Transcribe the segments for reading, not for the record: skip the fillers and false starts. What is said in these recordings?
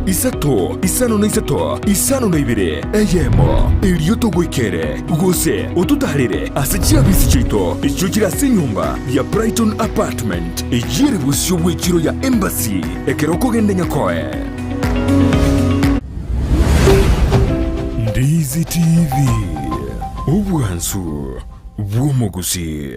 Isato, 53, 52, eyemo, erio togoikere, gose ototaarere ase chiabisi chiaito echio chire ase enyomba ya Brighton Apartment, eyio ere bosio bw'echiro ya Embassy ekero okogenda Nyakoe. Ndizi TV, obwansu bw'omogusii.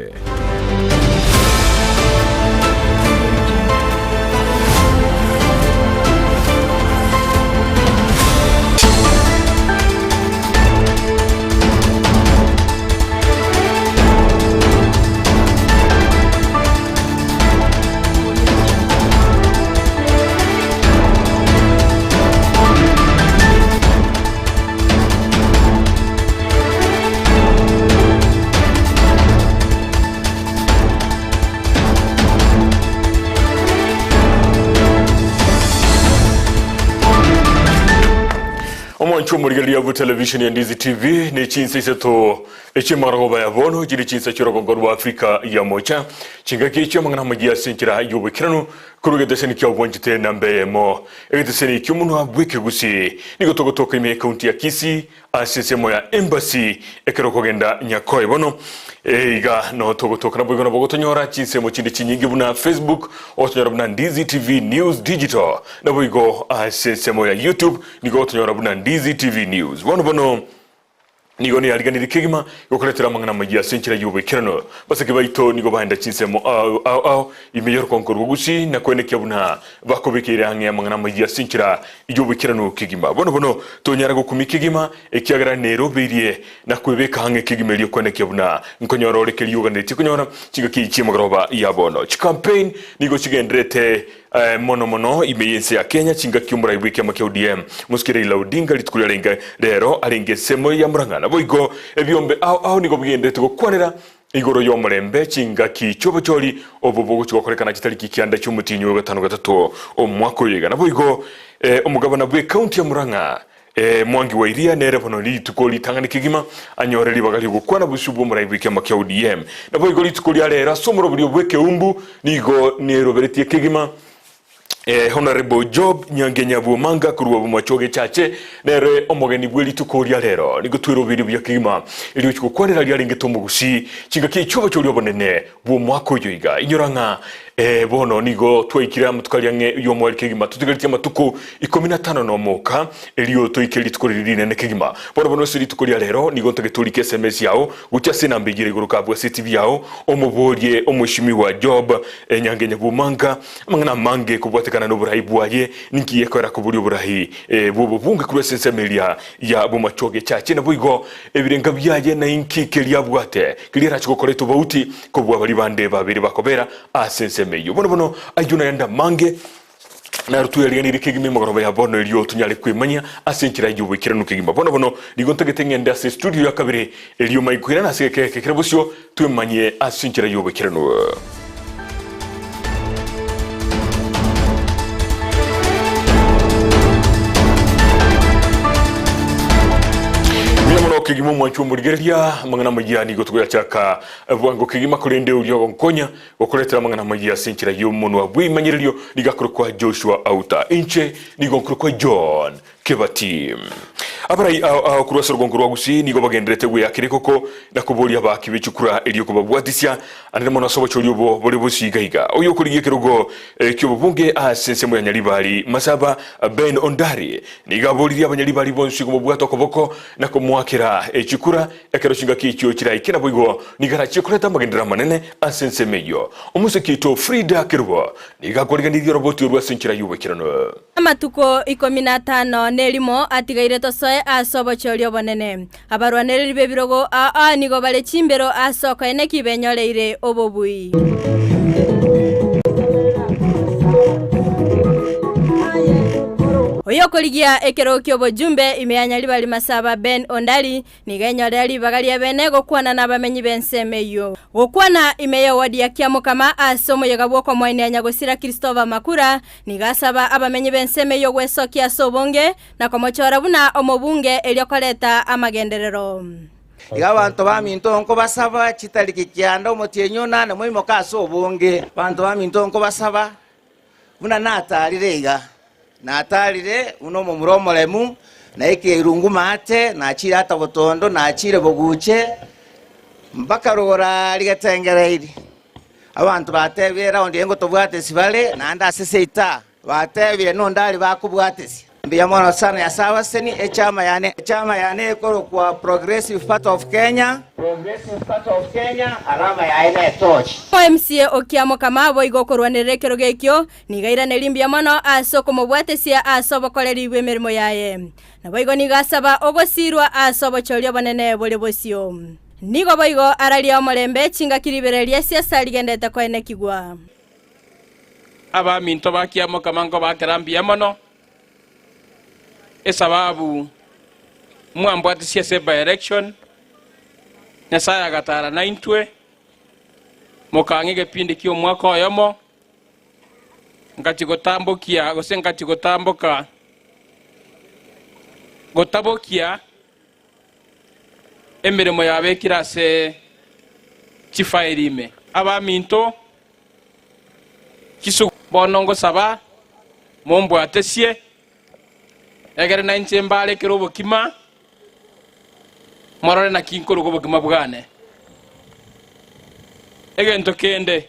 Omwancho omorigereria bwe television ya Ndizi TV ne chinsa isato echi'emarogoba ya bono chire chinsa chi'orogongo rwa Afrika ya Mocha chingaki echio amang'ana amayia ase enchera y'oboikeranu korwa egeteseni kia obwanchete namba eyemo egeteseni ki'omonwa bw'ekegusii nigo togotoka ime ekaunti ya Kisii Ase ensemo ya embassy ekero okogenda Nyakoe bono iga no togotoka naboigo nabo ogotonyora chinsemo chinde chinyinge buna Facebook ogotonyora buna Ndizi TV News Digital naboigo ase ensemo ya YouTube nigo ogotonyora buna Ndizi TV News bono bono nigo neyariganirie kegima gokoretera amang'ana amayia ase enchera y'oboikeranu baseke baito nigo baenda chinsemo ao ao ime y'orokongo rwa Gusii na koenekia buna Bakobekeire ang'e amang'ana amayia ase enchera y'oboikeranu kegima. Bono bono tonyara gokumia kegima, ekiagera nerobeirie na kwebeka ang'e kegima erio kwenekia buna nkonyora ore keria oganetie konyora chingaki chi'emegoroba ya bono. Chicampaign nigo chigenderete mono mono ime y'ense ya Kenya chingaki omorai bw'ekiama kia ODM Mosike Raila Odinga rituko riarenge rero arenge ensemo ya Murang'a. Naboigo ebiombe ao ao nigo bigenderete gokwanera Igoro y'omorembe chingaki chi'obochori obo bogochia gokorekana chitariki kianda chi'omotienyi o gatano gatato omwaka oyo iga. Naboigo omogabana bw'ekaunti ya Murang'a, Mwangi wa Iria nere bono rituko ritang'ani kegima anyore ribaga ri'ogokwana bosio bw'omorai bw'ekiama kia ODM. Naboigo rituko ria rero ase omoroberio bw'ekeumbu nigo neroberetie kegima Honourable Job Nyangenya Bwomanga korwa Bomachoge Chache nere omogeni bwe rituko ria rero. Nigo twerobeire buya kegima erio ochi gokwanera riarengete omogusii chingaki echio obochori obonene bw'omwaka oyo iga. Inyora ng'a eh, bono nigo twaikire amatuko aria ang'e y'omoerio kegima totigaretie amatuko ikomi na tano nomo oka erio toike rituko riria rinene kegima. Bono bono ase rituko ria rero nigo ntagete orike SMS yao gochia ase enamba eyio ere igoro kabua ase etibi yao omoborie omweshimiwa Job Nyangenya Bwomanga Amang'ana amange kobwatekana noborai bwaye, ninki gekoera koboria oborai bw'obobunge korwa ase ensemo eria ya bomachoge echache, naboigo ebirenga biaye na inki keria abwate keria arache gokora etobauti kobua baria bande babere bakobera ase ensemo eyio. Bono bono ayio nayande amange naro tweriganirie kegima emegoroba ya bono erio tonyare kwemanyia ase enchera y'oboikeranu kegima. Bono bono nigo ntagete ng'ende ase estudio ya kabere erio maikoirana ase egeka eke kere bosio Twemanyie ase enchera y'oboikeranu. Mbuya mono kegima omwanchi omorigereria amang'ana amayia nigo togoyachaka bwango kegima korende oria ogonkonya gokoretera amang'ana amayia ase enchera y'omonwa bw'eimanyererio nigo akorokwa Joshua Auta inche nigo nkorokwa John Kebati. Abarai ao ao korwa ase orogongo rwa Gusii nigo bagenderete gweakera ekoko na koboria abaaki be chikura erio kobabwatisia anene mono ase obochori obo bore bosio iga iga. Oyo okorigia ekerogo ki'obobunge ase ensemo ya Nyaribari Masaba Ben Ondari nigo aboririe abanyaribari bonsi komobwata okoboko na komoakera chikura ekero chingaki echio chiraike naboigo nigo arachie koreta amagenderero amanene ase ensemo eyio. Omoseki oito Frida Kerubo nigo akwariganirie oroboti orwo ase enchera y'oboikeranu. Amatuko ikomi na atano nerimo atigaire tosoe ase obochori obonene. Abarwanereri b'ebirogo aa nigo bare chimbero ase okoeneki benyoreire obobui. Oyokorigia ekerogo ki'obojumbe ime ya Nyaribari Masaba Ben Ondari Nigo enyorera ribaga ria bene gokwana nabamenyi b'ensemo eyio. Gokwana ime y'ewodi ya Kiamokama ase omoyega bw'okomoenia nyagosira Christopher Makura, nigo asaba abamenyi b'ensemo eyio gwesokia ase obonge na komochora buna omobunge erio koreta amagenderero. Iga abanto baminto nkobasaba chitariki kianda omotienyi onane moimoke ase obonge. Abanto baminto nkobasaba, buna natarire iga. Natarire buna omomura omoremu, naikire irungu maate, nachire ata botondo, nachire boguche, mpaka rogoro rigetengereiri. Abanto batebire, Raundi eye ngotobwatesia bare, naende ase seita batebire, Nonde aria bakobwatesia. Mbuya mono sana Nyasae abasesenie echama yane. Echama yane ekorokwa Progressive Party of Kenya. Progressive Party of Kenya, alama yaye netochi. MCA Okiamokama boigo okorwanerera ekerogo ekio Nigo airaneri mbuya mono ase okomobwatesia ase obokoreri bw'emeremo yaye. Naboigo nigo asaba ogosiirwa ase obochori obonene bore bosio. Nigo boigo ararie omorembe chingaki ribere ria siasa rigendete koenekigwa. Abaminto ba Kiamokama nkobakera mbuya mono, esababu mwambwatisie ase by-election, Nyasae agatara naintwe, mokang'a egepindi ki'omwaka oyomo, Ngachia gotambokia, gose ngachia gotamboka, gotabokia emeremo yabekire ase chifairi ime. Abaminto, chisugu bono ngosaba mombwatesie, egere nainche mbarekere obokima, morore naki nkoruga obokima bwane. Egento kende.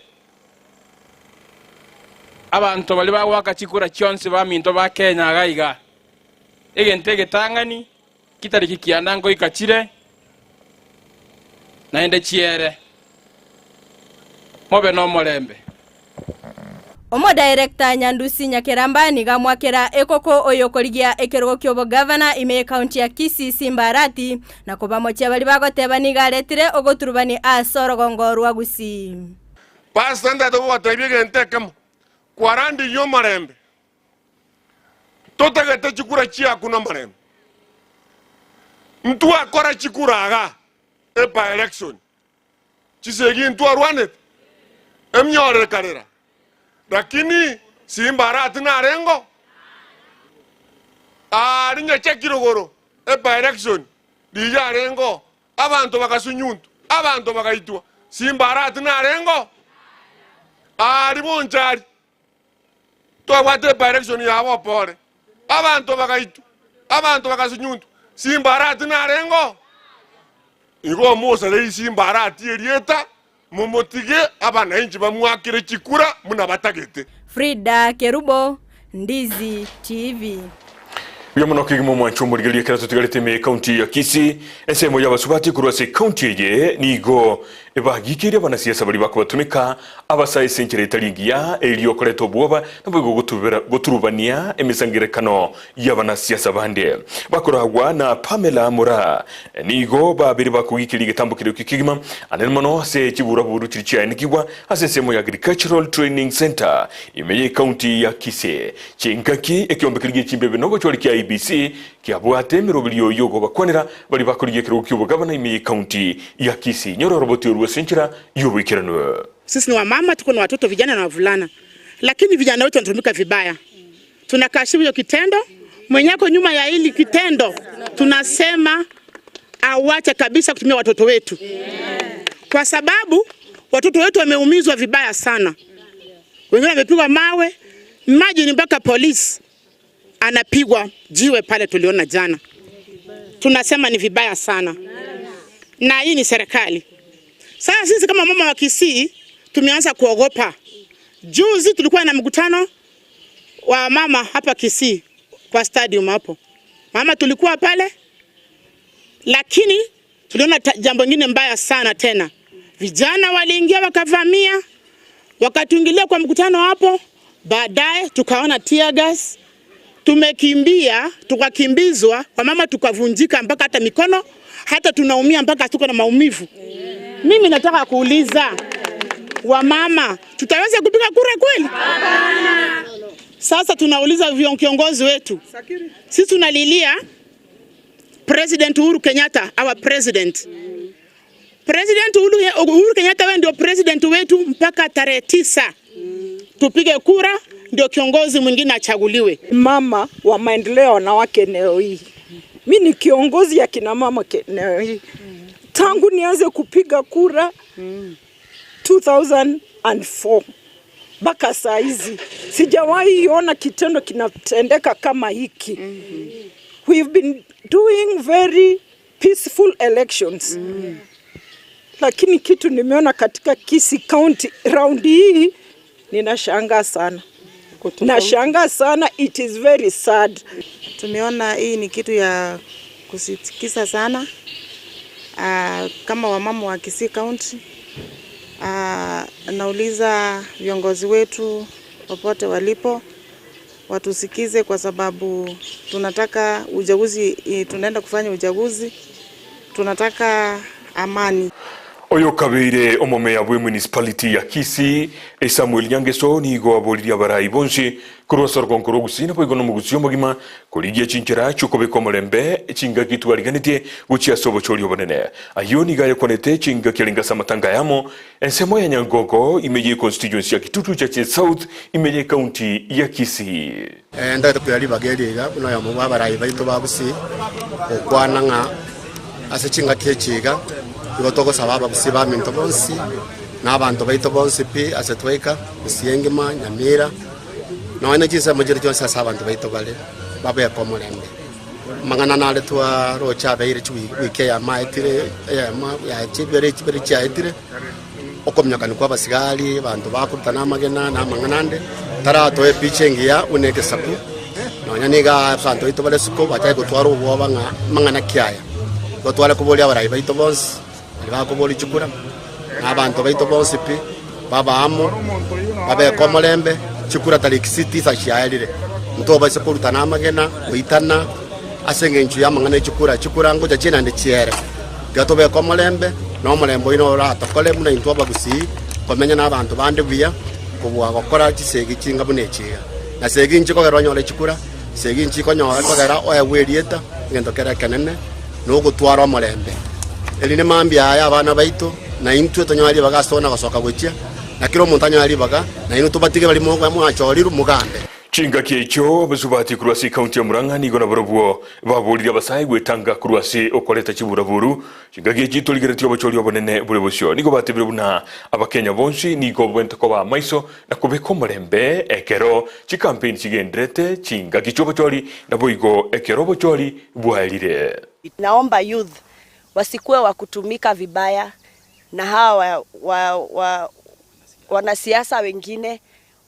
Abanto baria bagoaka chikura chionsi baminto ba Kenya iga iga, egento egetang'ani kitariki kianda nkoika chire, naende chiere. Mobe nomorembe. Omodirector Nyandusi Nyakeramba nigo amwakera ekoko oyokorigia ekerogo ki'obogavana ime y'ecounty ya Kisii Simba Arati na kobamochia baria bagoteba nigo aretire ogoturubani ase orogongo rwa Gusii. Pastor ntagete gogotebia egento ekemo, kwarandirie omorembe, totagete chikura chiaku nomorembe. Ntwakora chikura igaa, e by-election, chisegi ntwarwanete, emioro ekarera, lakini Simba Arati narengo? Aria Nyacheki rogoro, e by-election, riria arengo, Abanto bagasunyuntwa, abanto bagaitwa, Simba Arati narengeo? Aria bonchari twabwate ebirection yabo opore, abanto bagaitwa, abanto bagasunyuntwa, Simba Arati narengeo? Igo omosareri Simba Arati erieta, momotige abanainchi bamwakere chikura buna batagete. Frida Kerubo, Ndizi TV. Buya mono kegima omwancho omorigereria ekero totigarete ime ekaunti ya Kisii, ensemo y'abasubati korwa ase ekaunti eye nigo ebagikeire abanasiasa baria bakobatumeka abasae ase enchera etari engiya erio koreta obwoba naboigo gotubera goturubania emesangererekano y'abanasiasa bande. Bakoragwa na Pamela Moraa nigo babere bakogikeria egetambo keria kegima anene mono ase chiburaburu chiria chiaenekigwa Ase ensemo ya Agricultural Training Centre ime y'ecounty ya Kisii, chingaki ekeombe keria gi'echimbebe nobochori kia IEBC kiabwate emeroberio y'ogobakwanera baria bakorigia ekerogo ki'obogabana ime y'ecounty ya Kisii. Nyora oroboti orwo ase enchera y'oboikeranu. Sisi ni wamama, tuko na watoto vijana na wavulana, lakini vijana wetu wanatumika vibaya. Tunakashifu hiyo kitendo. Mwenye ako nyuma ya hili kitendo tunasema awache kabisa kutumia watoto wetu, kwa sababu watoto wetu wameumizwa vibaya sana, wengine wamepigwa mawe, imagine mpaka polisi anapigwa jiwe pale, tuliona jana. Tunasema ni vibaya sana, na hii ni serikali. Sasa sisi kama mama wa Kisii tumeanza kuogopa. Juzi tulikuwa na mkutano wa mama hapa Kisii kwa stadium hapo, mama tulikuwa pale, lakini tuliona jambo lingine mbaya sana tena. Vijana waliingia wakavamia, wakatuingilia kwa mkutano hapo. Baadaye tukaona tear gas, tumekimbia tukakimbizwa, kwa mama tukavunjika mpaka hata mikono, hata tunaumia mpaka tuko na maumivu. Mimi nataka kuuliza wamama, tutaweza kupiga kura kweli? Sasa tunauliza kiongozi wetu, sisi tunalilia President Uhuru Kenyatta, our president. President Uhuru Kenyatta, wewe ndio president wetu mpaka tarehe 9 tupige kura, ndio kiongozi mwingine achaguliwe. Mama wa maendeleo wanawake eneo hii, mi ni kiongozi ya kina mama eneo hii tangu nianze kupiga kura 2004. Mpaka saa hizi sijawahi ona kitendo kinatendeka kama hiki. We've been doing very peaceful elections. Lakini kitu nimeona katika Kisii County round hii ninashangaa sana. Nashangaa sana, it is very sad. Tumeona hii ni kitu ya kusitikisa sana. Kama wamama wa Kisii County, nauliza viongozi wetu popote walipo watusikize, kwa sababu tunataka uchaguzi, tunaenda kufanya uchaguzi, tunataka amani. Oyo kabeire omomeya bwe municipality ya Kisii Samuel Nyangeso nigo aboririe abarai bonsi korwa ase orogongo rwa Gusii naboigo na omogusii omogima korigia chinchera chiokobeka omorembe chingaki twariganetie gochia ase obochori obonene. Ayio nigo ayekwanete chingaki arenge ase amatanga ayamo ensemo ya Nyangogo ime ye constituency ya Kitutu Chache South ime ye county ya Kisii. Ntagete koira ribaga eri iga buna oyomo bw'abarai baito ba Gusii gokwana ng'a ase chingaki echi iga igo togosaba abagusii baminto bonsi na abanto baito bonsi pi ase twaika, Gusii engima, Nyamira, nonya ne chinsemo chiria chionsi ase abanto baito bare, babeke omorembe. Amang'ana nare twaroche abeire chiwiki eyemo aetire, eyemo ya chibere chibere chiaetire, okominyokania kw'abasigari, abanto bakorutana amagena na amang'ana ande, taratoa epicha engiya buna egesaku, nonya nigo abanto baito bare isiko bachake gotwara obwoba ng'a amang'ana ki aya. Igo tware koboria abarai baito bonsi, baria bakoboria chikura, na abanto baito bonsi pi, babe amo, babeke omorembe, chikura tariki tisa chiaerire, ntobaise korutana amagena, goitana, ase engencho y'amang'ana e chikura, chikura ngocha chie naende chiere. Tiga tobeke omorembe, na omorembe oino oratokore buna intwe abagusii, komenya nabanto bande buya, kobua gokora chisegi chinga buna echi iga. Na segi inche kogera onyore chikura, segi inche ikonyora kogera oegwe erieta, egento kere ekenene, nogotwara omorembe. Erinde mambia aya abana baito, na intwe tonyore ribaga ase tokona gosoka gochia, na kera omonto anyore ribaga, na inwe tobatige baria mwachorirwe mogambe. Chingaki echio abasubati korwa ase ekaunti ya Murang'a nigo nabarobwo baboririe abasae gwetanga korwa ase okoreta chiburaburu. Chingaki echi torigeretie obochori obonene bore bosio. Nigo batebire buna abakenya bonsi nigo babwenerete koba amaiso na kobeka omorembe ekero chikampeini chigenderete chingaki chi'obochori naboigo ekero obochori bwaerire. Naomba youth wasikuwe wa kutumika vibaya na hawa wa, wa, wanasiasa wengine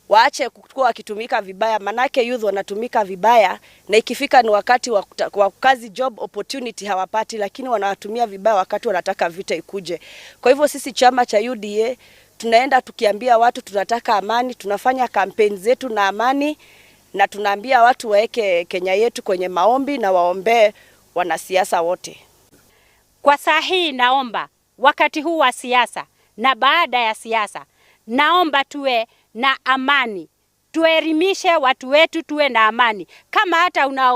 waache kuwa wakitumika vibaya, manake youth wanatumika vibaya, na ikifika ni wakati wa wa kazi job opportunity hawapati, lakini wanawatumia vibaya wakati wanataka vita ikuje. Kwa hivyo sisi chama cha UDA tunaenda tukiambia watu tunataka amani, tunafanya kampeni zetu na amani, na tunaambia watu waeke Kenya yetu kwenye maombi na waombee wanasiasa wote. Kwa saa hii naomba wakati huu wa siasa na baada ya siasa, naomba tuwe na amani, tuelimishe watu wetu, tuwe na amani. Kama hata una,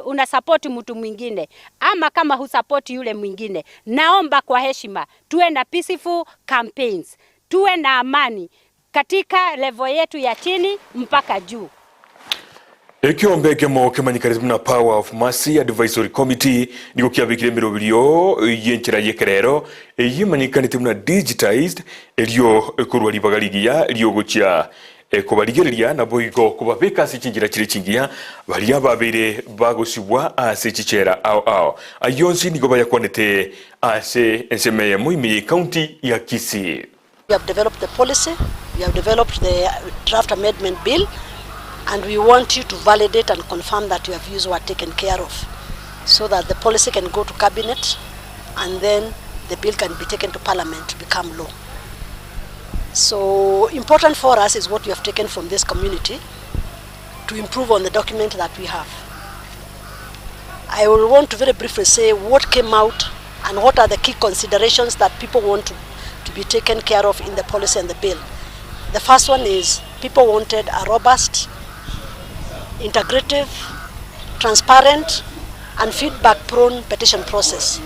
una support mtu mwingine ama kama husapoti yule mwingine, naomba kwa heshima tuwe na peaceful campaigns, tuwe na amani katika level yetu ya chini mpaka juu. Ekiombe ekemo kemanyekanete buna Power of Mercy Advisory Committee nigo kiabekire emeroberio y'enchera y'ekerero eyio emanyekanete buna digitized erio korwa ribaga rigiya riogochia kobarigereria naboigo kobabeka ase chinchera chire chingiya baria babeire bagosibwa ase chichera ao ao. Ayio onsi nigo bayakwanete ase ensemo eyemo ime y'ecounty ya Kisii. We have developed the policy, we have developed the draft amendment bill, and we want you to validate and confirm that your views were taken care of so that the policy can go to cabinet and then the bill can be taken to parliament to become law. So important for us is what we have taken from this community to improve on the document that we have. I will want to very briefly say what came out and what are the key considerations that people want to, to be taken care of in the policy and the bill. The first one is people wanted a robust, integrative, transparent, and feedback-prone petition process.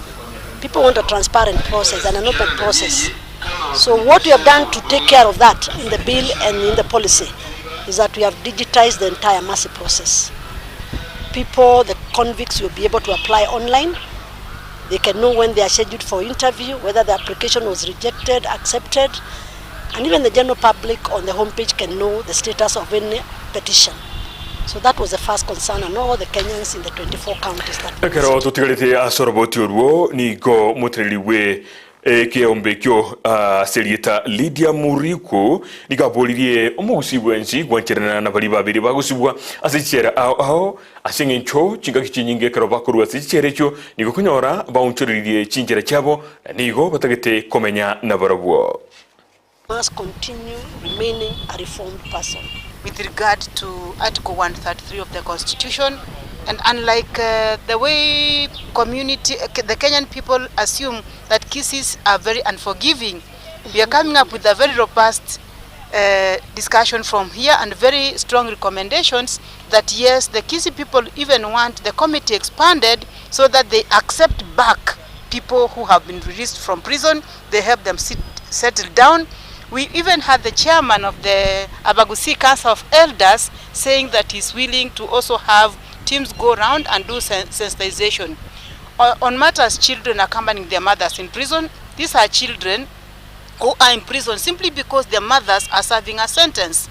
People want a transparent process and an open process. So what we have done to take care of that in the bill and in the policy is that we have digitized the entire mercy process. People, the convicts will be able to apply online. They can know when they are scheduled for interview, whether the application was rejected, accepted. And even the general public on the home page can know the status of any petition. So that was the first concern and all the Kenyans in the 24 counties that we Ekero totigarete ase oroboti orwo, nigo moteneneri bwe ekeombe ekio ase erieta Lydia Muriku nigo aboririe omogusii bwensi gwancherana na baria babere bagosibwa ase chichera ao ao ase eng'encho chingaki chinyinge ekero bakorua ase chichera echio nigo okonyora baonchoreirie chinchera chiabo na nigo batagete komenya nabarabwo. Must continue remaining a reformed person. With regard to Article 133 of the Constitution and unlike the way community, the Kenyan people assume that Kisiis are very unforgiving, we are coming up with a very robust discussion from here and very strong recommendations that yes, the Kisii people even want the committee expanded so that they accept back people who have been released from prison, they help them sit, settle down. We even had the chairman of the Abagusii Council of Elders saying that he's willing to also have teams go round and do sensitization. On matters children accompanying their mothers in prison, these are children who are in prison simply because their mothers are serving a sentence.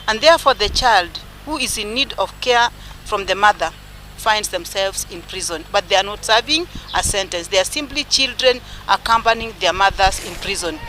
And therefore the child who is in need of care from the mother finds themselves in prison, but they are not serving a sentence. They are simply children accompanying their mothers in prison.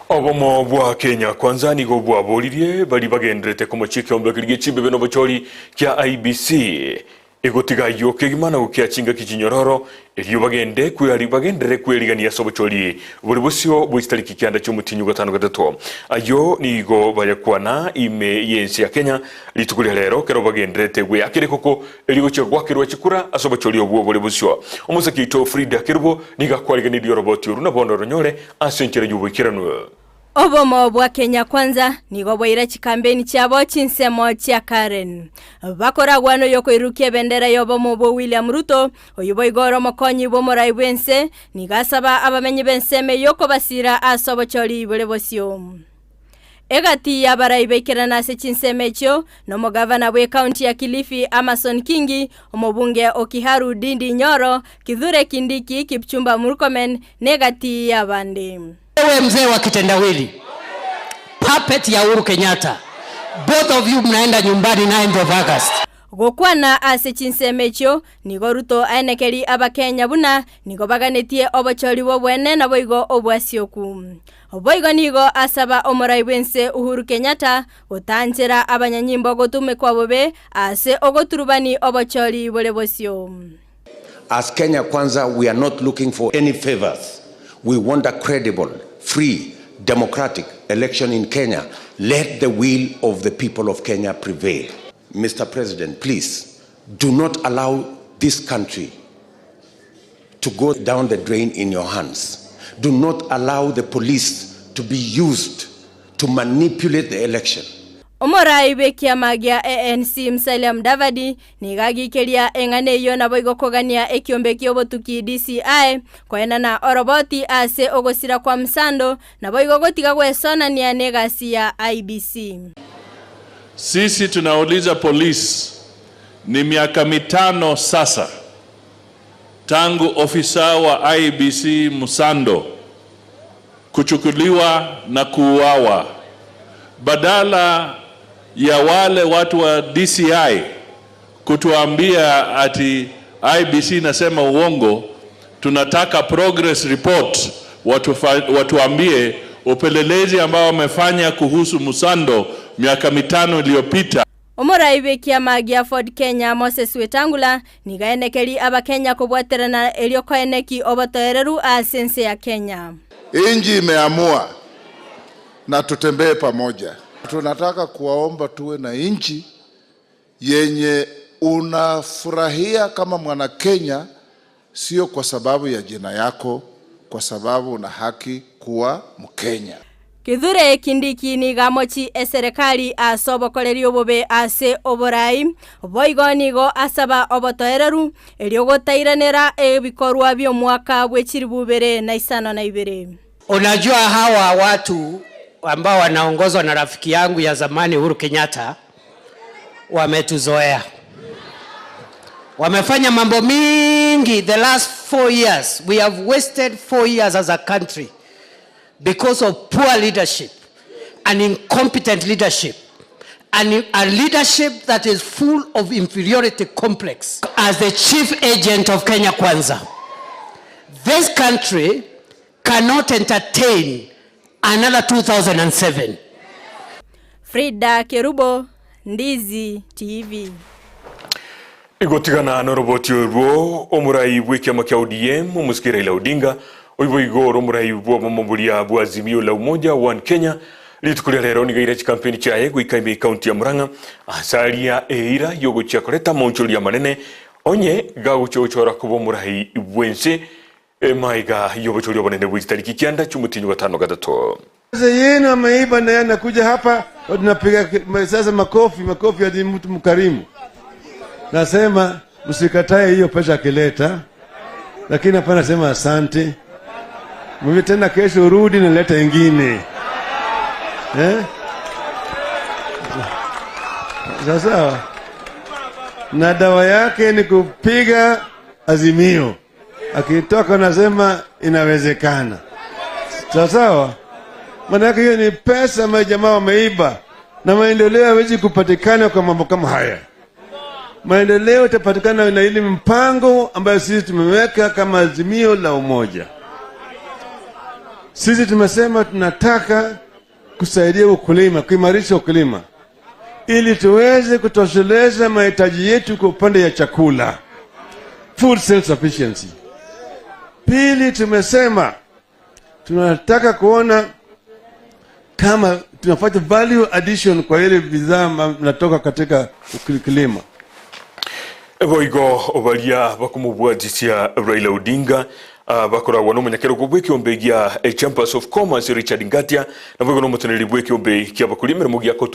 Obomo bwa Kenya Kwanza nigo bwaboririe baria bagenderete komochia ekeombe keria gie chimbebe na obochori kia IEBC egotiga ayio kegima na gokia chingaki chinyororo erio bagende kweari bagenderere kwerigania ase obochori bore bosio bwe chitariki kianda chi'omotienyi ogatano gatato. Ayio nigo bayakwana ime y'ense ya Kenya rituko ria rero ekero bagendererete gweakera ekoko erio gochia goakerwa chikura ase obochori obwo bore bosio. Omosake oito Frida Kerubo nigo akwariganirie oroboti oru na bono oronyore ase enchera y'oboikeranu. Obomo bwa Kenya Kwanza nigo bwaira chikambeni chiabo chinsemo chia Karen. Bakoragwa noyokoirukia ebendera y'obomo bwo William Ruto, oyio boigo ore omokonyi bw'omorai bw'ense, nigo asaba abamenyi b'ensemo eyio kobasira ase obochori bore bosio. Egati y'abarai baikerana ase chinsemo echio nomogavana bw'ekaunti ya Kilifi Amason Kingi, omobunge o Kiharu Ndindi Nyoro, Kithure Kindiki, Kipchumba Murkomen, negati y'abande. Wewe mzee wa kitendawili, puppet ya Uhuru Kenyatta, both of you mnaenda nyumbani 9th of August. Gokwana ase chinsemo echio, nigo Ruto aenekeri Abakenya buna nigo baganetie obochori bw'obwene naboigo obwasioku. Boigo nigo asaba omorai bw'ense Uhuru Kenyatta gotanchera abanyanyimbo gotumekwa bobe ase ogoturubani obochori bore bosio. As Kenya Kwanza, we are not looking for any favors. We want a credible, free, democratic election in Kenya. Let the will of the people of Kenya prevail. Mr. President, please do not allow this country to go down the drain in your hands. Do not allow the police to be used to manipulate the election. Omorai bw'ekiama gia ANC Musalia Mudavadi nigo agikeria eng'ana eyio naboigo kogania ekiombe ki'obotuki DCI koenana oroboti ase ogosira kwa Msando naboigo gotiga gwesonania negasi ya IEBC. Sisi tunauliza polisi, ni miaka mitano sasa tangu ofisa wa IEBC Msando kuchukuliwa na kuuawa, badala ya wale watu wa DCI kutuambia ati IEBC inasema uongo, tunataka progress report, watuambie upelelezi ambao wamefanya kuhusu Msando miaka mitano iliyopita. Omorai bw'ekiama gia Ford Kenya Moses Wetangula nigo aenekeri Abakenya kobwaterana erio koeneki obotoereru ase ense ya Kenya. Inji imeamua na tutembee pamoja. Tunataka kuwaomba tuwe na inchi yenye unafurahia kama mwana Kenya, sio kwa sababu ya jina yako, kwa sababu una haki kuwa Mkenya. Kithure Kindiki nigo amochi eserekari ase obokoreri obobe ase oborai, boigo nigo asaba obotoereru erio gotairanera ebikorwa bi'omwaka bwe chilifu ibere na isano na ibere. Unajua hawa watu ambao wanaongozwa na rafiki yangu ya zamani Uhuru Kenyatta wametuzoea. Wamefanya mambo mingi the last 4 years. We have wasted 4 years as a country. because of poor leadership and incompetent leadership and a leadership that is full of inferiority complex. As the chief agent of Kenya Kwanza, this country cannot entertain another 2007. Frida Kerubo, Ndizi TV. Igotigana noroboti orwo omorai bw'ekiama kia ODM omosike Raila Odinga oibo igo ore omorai bw'obomo boria bwa Azimio la Umoja One Kenya rituko ria rero nigo aire chikampeni chiaye goika ime ekaunti ya Murang'a ase aria eira yogochia koreta amaonchoreria amanene onye gagochia gochora koba omorai bwense Emaiga y'obochori obonene bwe chitariki kianda chi'omotienyi o gatano gatato. Sasa yenu ameiba na yeye anakuja hapa tunapiga sasa makofi makofi hadi mtu mkarimu. Nasema msikatae hiyo pesa akileta, lakini hapana sema asante. Mimi tena kesho urudi nilete ingine eh? Sasa na dawa yake ni kupiga azimio, akitoka nasema inawezekana. Sawa sawa, maanake hiyo ni pesa ambayo jamaa wameiba, na maendeleo hawezi kupatikana kwa mambo kama haya. Maendeleo itapatikana na ile mpango ambayo sisi tumeweka kama azimio la umoja. Sisi tumesema tunataka kusaidia ukulima, kuimarisha ukulima ili tuweze kutosheleza mahitaji yetu kwa upande ya chakula, food self sufficiency. Pili, tumesema tunataka kuona kama tunafanya value addition kwa ile bidhaa natoka katika kilimo. Boigo baria bakomobwatisia Raila Odinga ah, bakoragwa nomonyakerogo bw'ekiombe gia eh, Chambers of Commerce Richard Ngatia naboigo nomoteneneri bw'ekiombe kia bakori emeremo gia Kotu.